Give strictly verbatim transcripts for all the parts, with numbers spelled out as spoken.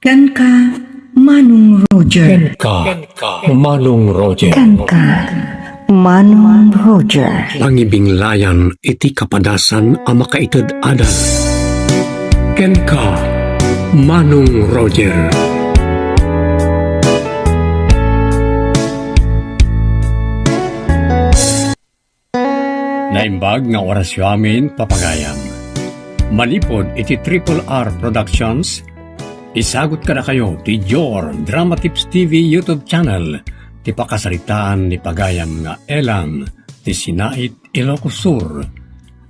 Kenka, Manong Roger. Kenka, Manong Roger. Kenka, Manong Roger. Pangibinglayan iti kapadasan a makaited adal. Kenka, Manong Roger. Naimbag nga orasyo amin, papagayam. Manipud iti Triple R Productions, isagut kadakayo ti Your Drama Tips T V YouTube channel, ti pakasaritaan ni pagayam nga Elang ti Sinait, Ilocos Sur,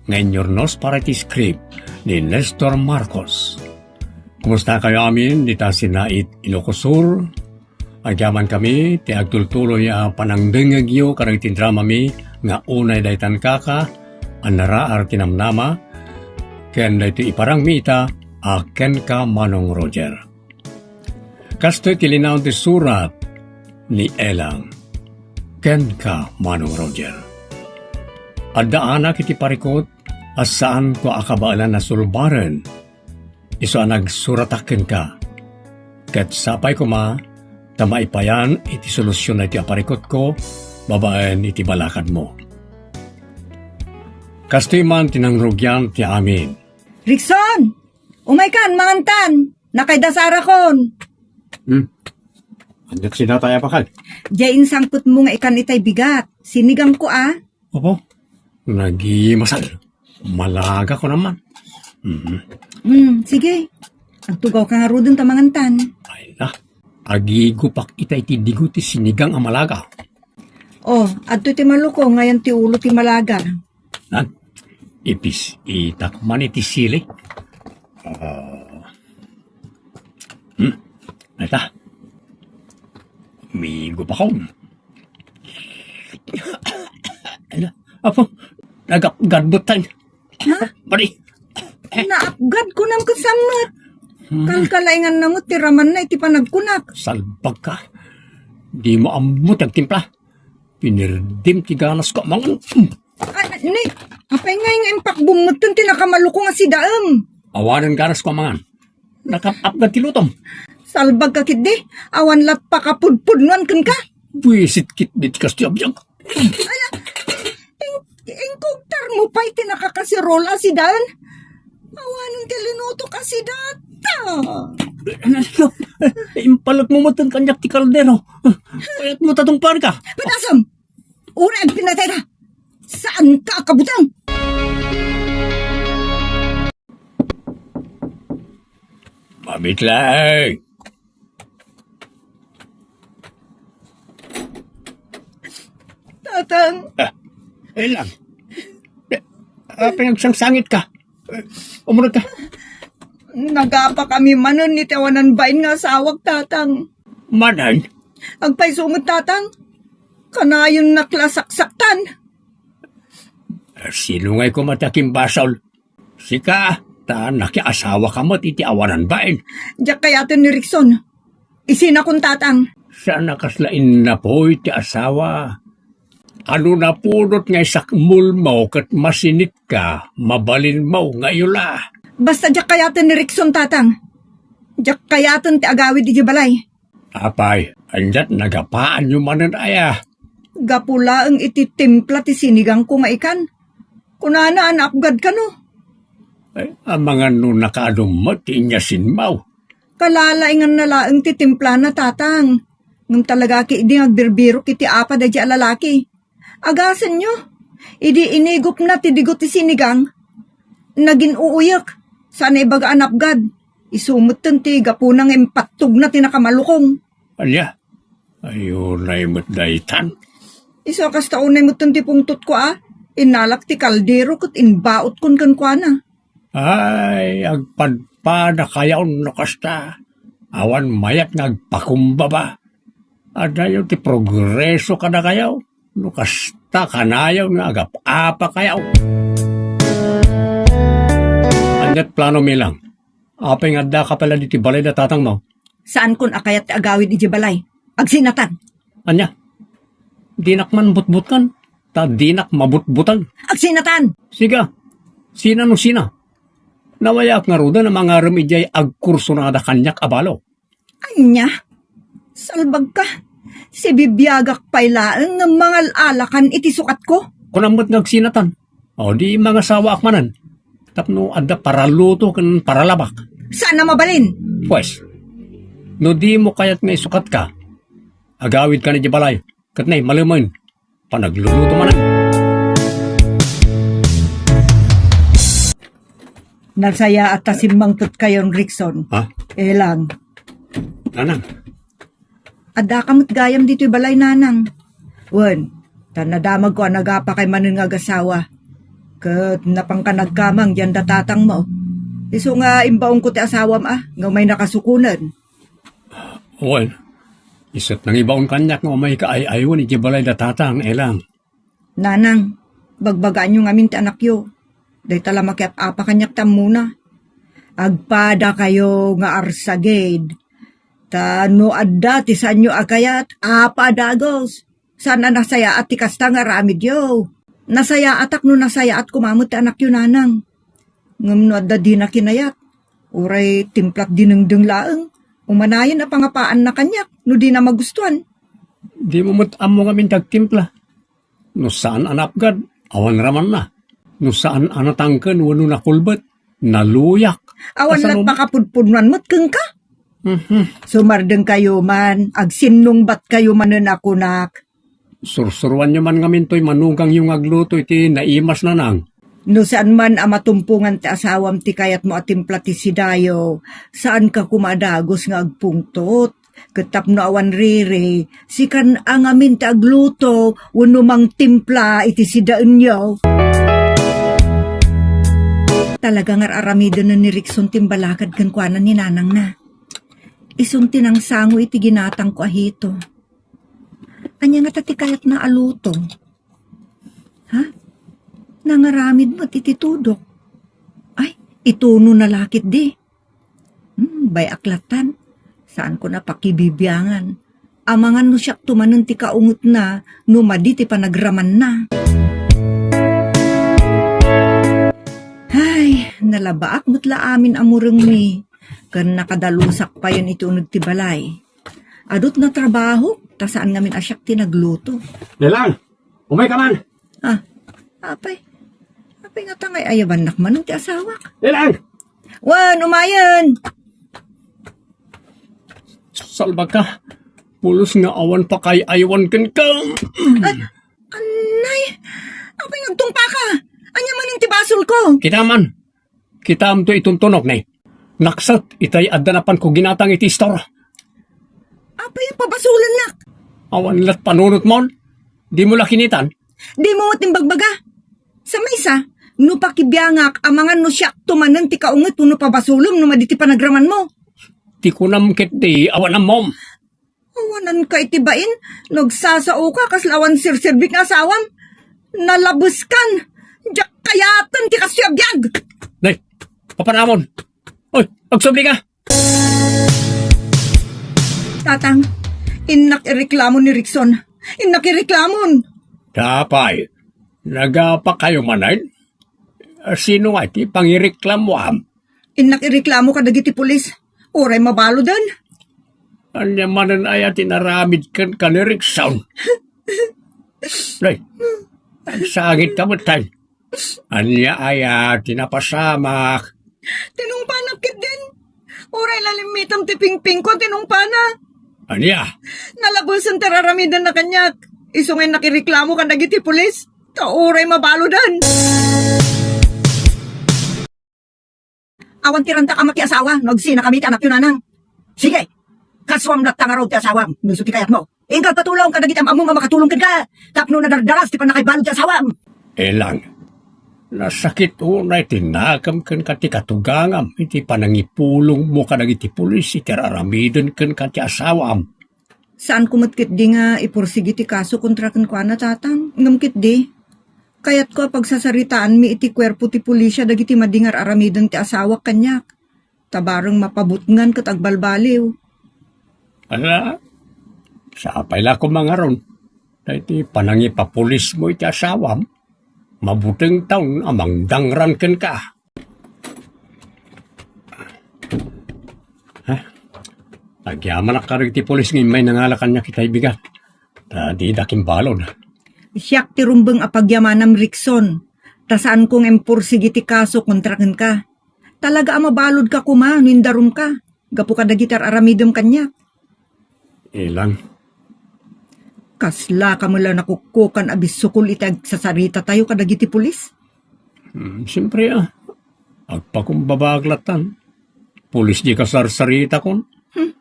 nga inyurnos para iti script ni Nestor Marcos. Kumusta kayo amin dita Sinait, Ilocos Sur? Agyamankami ti agtultuloy a panangdengngegyo kadagiti dramami nga Unay Daytan Kaka, Annaraar ti Namnama, ken daytoy iparangmi ita a Kenka, Manong Roger. Kastoy ti linaon ti surat ni Elang, Kenka, Manong Roger. Adda anak iti parikut a saanko a kabaelan a sulbaren. Isu a nagsuratak kenka. Ket sapay koma ta maipayan iti solusion daytoy a parikutko babaen iti balakadmo. Kastoy man ti nangrugian ti amin. Rickson! Umaykan, mangantan! Nakaidasarakon! Hmm. Andiak si Tatay a bakal. Diay insangpetmo nga ikan itay bigat. Sinigangko a. Apo, nagimasal. Malaga ko naman. Mhm. Hmm, sige. Agtugawka ngaruden ta mangantan. Ay na. Agigupak ita iti digo ti sinigang a malaga. Oh, adto ti malukong, ngayon ti ulo ti malaga. Nan, ipis-itak man iti sili. Ah. Hmm, ay ta. Migupak ako. Ala, apo, nagapgadbutan. Ha? Bali. Naapgad kunam ket sammet. Hmm. Kalkalainganna met ti ramanna iti panagkunak. Salbag ka. Di mo ammo ti agtimpla. Pinirdim ti ganasko a mangan. Ah, ni, apay ngay nga impakbummetten ti nakamalukong a sidaem? Awanen ganasko a mangan. Nakap-apgad ti lutom. Salbag ka ketdi, awan lat pakapudpudnoan kenka. Buisit ketdi ti kastoy a biag. Ala, in-, inkugtarmo pay ti nakakasirola a sidaen. Awanen ti linutok a sidata. Impalekmo metten kaniak ti kaldero. Kayatmo ta tungpaanka. Padasem! Uray agpinatayka! Saanka a kabuteng! Mabitleng! Tatang. Ah, ayun lang. Eh, ah, pinagsangsangit ka. Eh, umurag ka. Nagapa kami manen iti awanan bain nga asawak, Tatang. Manen? Agpayso met, Tatang. Kanayonnak la saksaktan. Eh, sino ngay koma ti akimbasol? Sika, ta nakiasawa ka met iti awanan bain. Diak kayaten ni Rickson. Isinakon, Tatang. Saan a kasla innapoy ti asawa? Ano napunot nga isakmulmo ket masinitka, mabalinmo nga iyula? Basta diak kayaten ni Rickson, Tatang. Diak kayaten ti agawid iti balay. Apay, aniat nagapaanyo manen aya? Gapu laeng iti timpla ti sinigangko nga ikan. Kunana a naapgad kano. Ay, amangan no nakaadum met ti inyasinmo. Kalalainganna laeng ti timplana, Tatang. Ngem talaga ketdi nga agbirbirok iti apa daydi a lalaki. Agasenyo, idi inigupna ti digo ti sinigang, nagin-uuyek, saan a ibaga a napgad. Isu metten ti gapuna nga impattogna ti nakamalukong. Ania? Ay, unay met daytan. Isu a kasta unay metten ti pungtotko a, innalak ti kaldero ket inbaotkon kenkuana. Ay, agpadpadakayon no kasta. Awan mayat nga agpakumbaba. Adayo ti progreso kadakayo. No kasta kanayon nga agap-apakayo. Aniat plano, Milang? Apay nga addaka pay la diti balay da tatangmo? Saankon a kayat ti agawid idiay balay. Agsinatan. Ania? Dinak man butbutkan, ta dinak mabutbutang. Agsinatan! Siga, sina no sina? Nawayaak ngaruden a mangarem idiay agkursunada kaniak a balo. Ania? Salbagka. Sibibiagak pay laeng nga mangal-alakan iti sukatko. Kunam met nga agsinatan. O, di mangasawaak manen. Tapno adda paraluto ken paralabak. Saan a mabalin? Pues, no dimo kayat nga isukatka, agawidka idiay balay. Ket nay, malemen. Panagluluto manen. Nasayaat ta simmangpetkayon, Rickson. Ha? Elang. Nanang. Addaka met gayam ditoy balay, Nanang. Wen, ta nadamagko a nagapakay manen nga agasawa. Ket napanka nagkamang diay da tatangmo. Isu nga imbaonko ti asawam a, nga umay nakasukonen. Wen, isu't nangibaon kaniak nga umayka ay-aywan idiay balay da tatang, Elang. Nanang, bagbagaanyo ngamin ti anakyo. Dayta la makiap-apa kaniak ti ammona. Agpadakayo nga arsagid. Ta no adda ti saanyo a kayat, apa a dagus. Saan a nasayaat ti kasta nga aramidyo. Nasayaatak no nasayaat koma met ti anakyo, Nanang. Ngem no adda dina kinayat, uray timplat dinengdeng laeng, umanayen a pangapaanna kaniak no dina magustuan. Dimo met ammo ngamin ti agtimpla. No saan a naapgad, awan ramanna. No saan a natangken wenno nakulbet, naluyak. Awan kasano met nagpakapudpudnoan met kenka? Mhm. Sumardengkayo man, agsinnungbatkayo manen a kunak. Sursuroanyo man ngamin toy manugangyo nga agluto iti naimas, Nanang. No saan man a matumpongan ti asawam ti kayatmo a timpla ti sidayo, saanka koma a dagus nga agpungtot. Ket tapno awan riri, sikan a ngamin ti agluto wenno mangtimpla iti sidaenyo. Talaga nga ar-aramiden ni Rickson ti imbalakad kenkuana ni nanangna. Isun ti nangsango iti ginatangko a hito. Ania ngata ti kayatna a luto? Ha? Nangaramid met iti tudok. Ay, itunona la ketdi. Hmm, bay-ak lattan. Saanko a pakibibiangan. Amangan no siakto manen ti kaungetna no madi ti panagramanna. Ay, nalabaak met la amin a murengmi. Ken nakadalusak payen iti uneg ti balay. Adut natrabaho, ta saan ngamin a siak ti nagluto. Lelang, umayka man. Ah, apay. Apay ngata nga ay-ayabannak manen ti asawak. Lelang! Wen, umayen! Salbagka, pulos nga awan pakay-ayawan kenka. Ay, anay, apay nga agtungpaka? Ania manen ti basolko? Kita man. Kitaem toy ituntunok, ne. Nakset, itay adda napanko ginatang iti istor. Apay a pabasolennak? Awan lat panunotmon? Dimo la kinitan? Dimo met imbagbaga. Sa maysa, no pakibiangak, amangan no siakto manen ti kaunget wenno pabasolem no madi ti panagramanmo. Ti kunam ketdi, awan ammom. Awananka iti bain, nagsasaoka kasla awan serserbik nga asawam. Nalabeskan, diak kayaten ti kastoy a biag. Nay, papanamon. Oy, agsubli ka. Tatang, innak ireklamo ni Rickson. Innak ireklamon. Apay, nagapakayo manen? Sino nga ti pangireklamoam? Innak ireklamo kadagiti pulis. Uray mabaludan. Ania manen aya ti naramid kenka ni Rickson? Nay, agsangit ka met, tay. Ania aya ti napasamak? Tinungpanak ketdin. Uray la limmitem ti pingpingko, tinungpana. Ania? Nalabesen ti raramidenna kaniak. Isu nga innak ireklamo kadagiti pulis. Ta uray mabaludan. Awan ti rantak a makiasawa no agsinakami ti anakyo, nanang. Sige, kasuam latta ngarud ti asawam no isu ti kayatmo. Inka agpatulong kadagiti am-ammom a makatulong kenka tapno nadardaras ti pannakaibalud ti asawam. Elang, nasakit unay ti nakem kenka ti katugangam iti panangipulongmo kadagiti pulis iti ar-aramiden kenka ti asawam. Saanko met ketdi nga ipursigi ti kaso kontra kenkuana, Tatang. Ngem ketdi, kayatko a pagsasaritaanmi iti kuerpo ti pulisya dagiti madi nga ar-aramiden ti asawak kaniak. Ta bareng mapabutngan ket agbalbaliw. Ala, sapay la koma ngarud, daytoy panangipapulismo iti asawam, mabutengton a mangdangran kenka. Ha? Agyamanak kadagiti pulis nga immay nangala kaniak itay bigat. Ta dida kimbalud. Siak ti rumbeng a pagyamanam, Rickson. Ta saanko nga impursigi ti kaso kontra kenka. Talaga a mabaludka koma no indarumka gapu kadagiti ar-aramidem kaniak. Ilan? Kasla ka met la nakukkukan a bisukol iti agsasaritatayo kadagiti pulis? Hmm, siyempre, ah. Agpakumbaba ak latan. Pulis di kasarsaritakon. Hmm.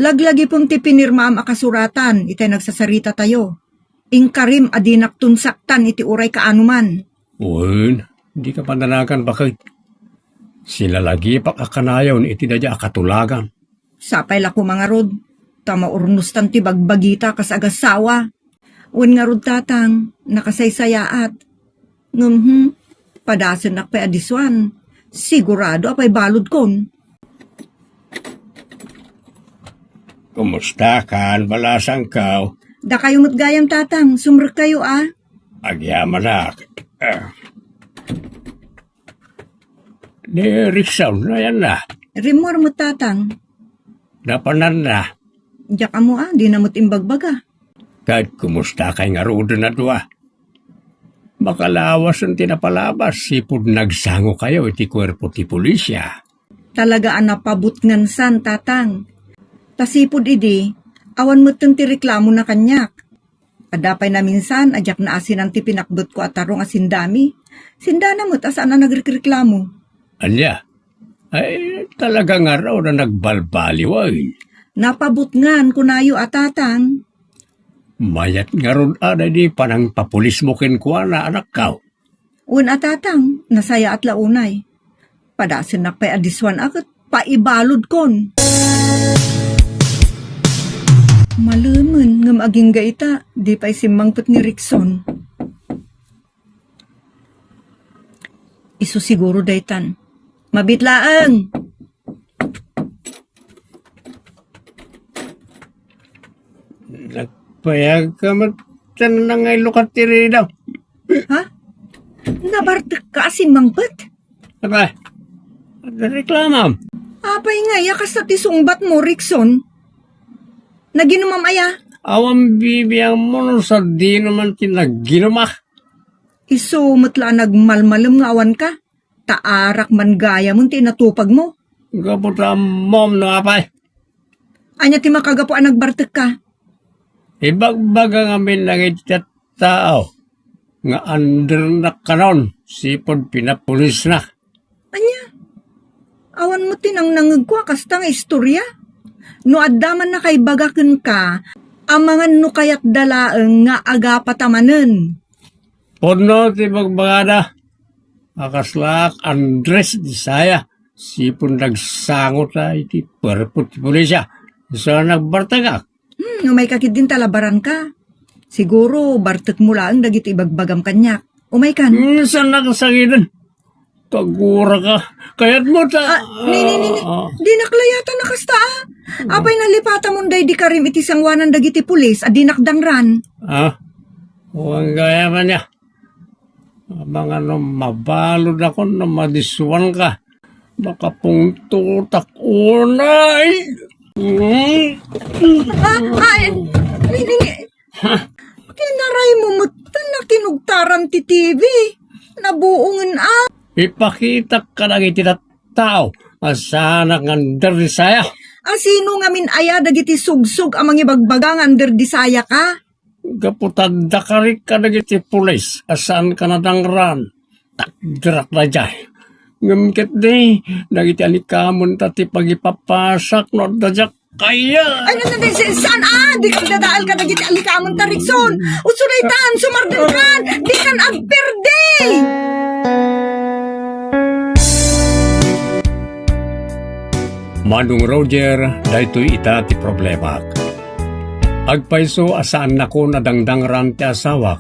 Laglagipem ti pinirmaam a kasuratan itay nagsasaritatayo. Inkarim a dinakton saktan iti uray kaano man. Wen, di ka padanagan, baket. Silalagipak a kanayon iti daydiay a katulagan. Sapay la koma ngarud, ta maurnostan ti bagbagita kas agasawa. Wen ngarud, Tatang, nakasaysayaat. Ngem, hmm, padasennak pay a disuan. Sigurado a pay baludkon. Kumusta kan, balasangko? Dakayo met gayam, Tatang. Sumrekkayo, a? Agyamanak. Ah. Ni Rickson, ayanna? Rimmuar met, Tatang. Napananna? Diak ammo, a, dina met imbagbaga. Ket kumusta kay ngaruden a dua? Makalawasen ti napalabas, sipud nagsangokayo iti kuerpo ti pulisya. Talaga a napabutngan san, Tatang. Ta sipud idi, awan metten ti reklamona kaniak. Adda pay naminsan a diak naasinan ti pinakbetko a tarong a sindami. Sindana met a saan a nagrekreklamo. Ania? Ay, talaga ngarud a nagbalbaliwen. Napabutngan, kunayo a, Tatang. Mayat ngarud a daydi panangpapulismo kenkuana, anakko. Wen a, Tatang, nasayaat la unay. Padasennak pay a disuan a ket paibaludkon. Malemen ngem agingga ita, di pay simmangpet ni Rickson. Isu siguro daytan. Mabiit laeng. Nagpayag ka met ken nangaylo ka ti rida. Ha? Nabartek ka a simmangpet? Aba, nagreklamam. Apay nga, ya kasta ti sungbat mo, Rickson? Naginumam aya? Awan bibiang mo no sadino man ti naginuma. Isu met la a nagmalmalem nga awan ka. Ta arak man gayam ti natupag mo. Gapu ta ammom no apay. Ania ti makagapu a nagbartek ka? Ibagbaga ngamin dagiti tattao nga undernak kanon sipud pinapulisnak. Ania? Awan mo ti nangnangegko a kasta nga istorya? No adda man nakaibaga kenka, amangan no kayatda laeng nga agapata manen. Pudno ti bagbagada a kaslaak Andres Disaya, sipud nagsangota iti kuerpo ti pulisya. Isu a nagbartegak. Hmm, umayka ketdin ta labaranka. Siguro, bartekmo laeng dagiti ibagbagam kaniak. Umaykan. Hmm, saan nakasangiden? Taguraka. Kayatmo ta. Ah, ni, ni, ni, ni. Ah. Dinak layatan a kasta, a. Apay nalipatamon daydi karim iti sangoanan dagiti pulis a dinak dangran? Ah, wen gayam ania. Amangan no mabaludakon no madisuanka. Makapungtotak unay. Mm. Ah, ah, ni, ni, ni. Tinaray mo met ta nakinugtaran ti T V. Nabuongen a. Ipakitak kadagiti tattao a saanak nga Andres Disaya. A sino ngamin aya dagiti sugsog a mangibagbaga nga Andres Disaya ka? Gapu ta adda karik kadagiti pulis a saanka nadangran. Takderak daydiay. Ngem ketdi, dagiti alikamonta ti pagipapasak no adda diak kayat. Ay, na, na, na, si-, saan, a? Dika agdadael kadagiti alikamonta, Rickson. Uso daytan, sumardengkan. Dikan agperdi. Manong Roger, daytoy ita ti problemak. Agpayso a saannakon a dangdangran ti asawak,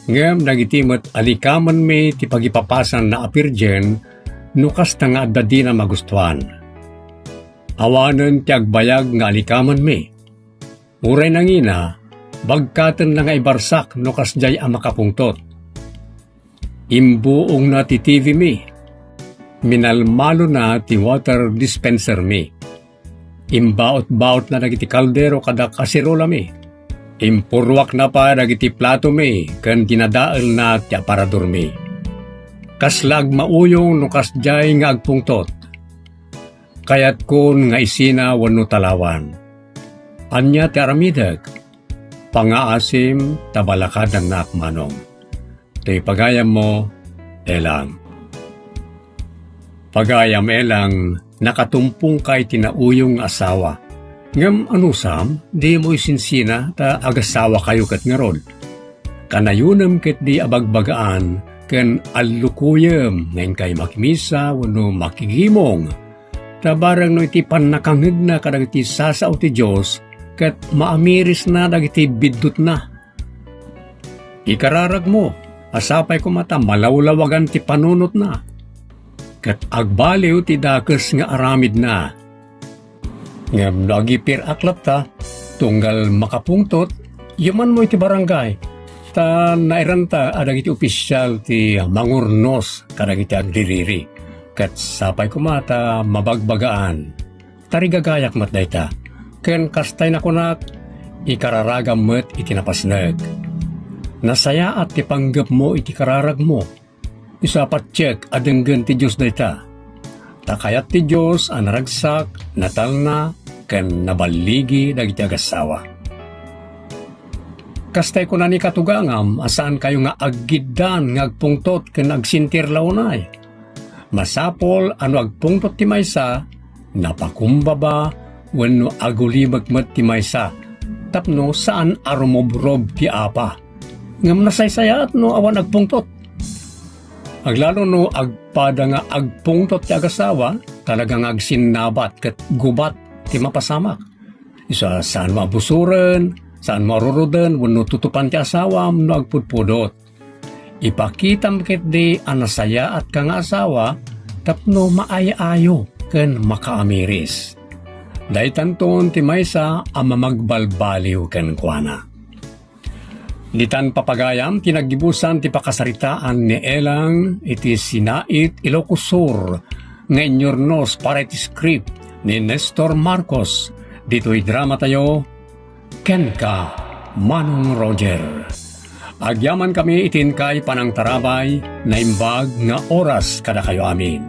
ngem dagiti met a likamenmi ti pagipapasanna a pirgen no kasta nga adda dina magustuan. Awanen ti agbayag nga a likamenmi. Uray nangina, bagkatenna nga ibarsak no kasdiay a makapungtot. Imbuongna ti T V mi. Minalmalona ti water dispenser mi. Imbaot-baotna dagiti kaldero kada kaserolami. Impurruakna pay dagiti platomi ken dinadaelna ti aparadormi. Kasla agmauyong no kasdiay nga agpungtot. Kayatkon nga isina wenno talawan. Ania ti aramidek? Pangaasim ta balakadannak manong. Toy pagayammo, Elang. Pagayam, Elang, nakatumpongka iti nauyong nga asawa. Ngem anusam, dimo isinsina ta agasawakayo ket ngarud. Kanayonem ketdi a bagbagaan ken allukuyem nga inkay makimisa wenno makigimong. Ta bareng no iti pannakangngegna kadagiti sasao ti Dios ket maamirisna dagiti biddutna. Ikararagmo a sapay koma ta malawlawagan ti panunotna, ket agbaliw ti dakes nga aramidna. Ngem no agipirak latta, tunggal makapungtot, yumanmo iti barangay, ta nairanta a dagiti opisial ti mangurnos kadagiti agririri, ket sapay koma ta mabagbagaan. Tarigagayak met dayta. Ken kasta ti nakunak, ikararagam met iti napasnek. Nasayaat ti panggepmo iti kararagmo. Isu a patiek a denggen ti Dios dayta. Ta kayat ti Dios a naragsak, natalna, ken naballigi dagiti agassawa. Kasta ti kuna ni katugangam a saankayo nga aggiddan nga agpungtot ken agsentir la unay. Masapul a no agpungtot ti maysa, napakumbaba wenno agulimek met ti maysa tapno saan a rumubrob ti apa. Ngem nasaysayaat no awan agpungtot. Aglalo no agpada nga agpungtot ti agasawa, talaga nga agsinnabat ket gubat ti mapasamak. Isu a saanmo a busoren, saanmo a ruroden wenno tutupan ti asawam no agpudpudot. Ipakitam ketdi a nasayaatka nga asawa tapno maay-ayo ken makaamiris. Daytanton ti maysa a mamagbalbaliw kenkuana. Ditan papagayam ti naggibusan ti pakasaritaan ni Elang iti Sinait, Ilocos Sur, nga inyurnos para iti script ni Nestor Marcos. Ditoy dramatayo, Kenka, Manong Roger. Agyamankami iti inkay panangtarabay, naimbag nga oras kadakayo amin.